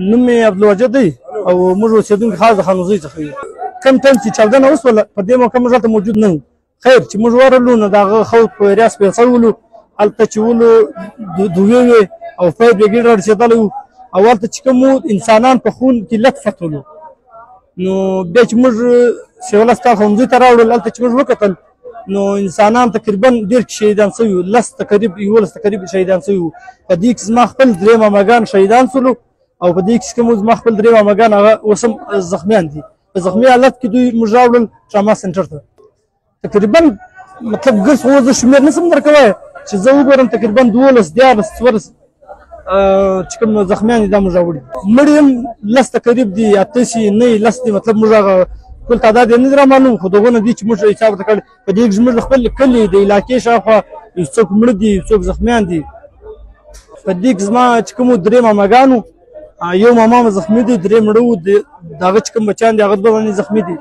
نوم مې عبدالواجد دی او موږ اوسېدونکي خاص د خانوزۍ څخه یو. کوم ټایم چې چاودنه وسوله، په دې موقع موږ هلته موجود نه وو. خیر چې موږ ورغلو نو د هغه خوف په ریاض پیسې ولو، هلته چې ولو دوې وې او فایر بریګیډ را رسېدلی وو، او هلته چې کوم انسانان په خون کې لت فتولو. نو بیا چې موږ سیول هسپتال ښوونځي ته راوړل، هلته چې موږ وکتل نو انسانان تقریبا ډېر شهیدان شوي وو، 10 تقریب 11 تقریب شهیدان شوي وو. په دې کې زما خپل درې ماماګان شهیدان شولو، او په دې کې کوم زما خپل درې ماماګان هغه اوس هم زخمیان دي. په زخمي حالت کې دوی موږ راوړل ټراما سنټر ته. تقریبا مطلب ګرځ خو زه شمېر نه شم درکولی چې زه وګورم، تقریبا 12 13 14 چې کوم زخمیان دي دا موږ راوړي. مړي هم 10 تقریب دي، 8 سي نه 10 دي، مطلب موږ هغه کل تعداد یې نه دی رامعلوم، خو دغونه دي چې موږ حساب ورته کړی. په دې کې زموږ د خپل کلي د علاقې شاوخوا یو څوک مړه دي، یو څوک زخمیان دي. په دې کې زما چې کومو درې ماماګانو، یو ماما مې زخمي دی، درې مړه وو، د هغه چې کوم بچیان دي هغه دوه دانې زخمي دي.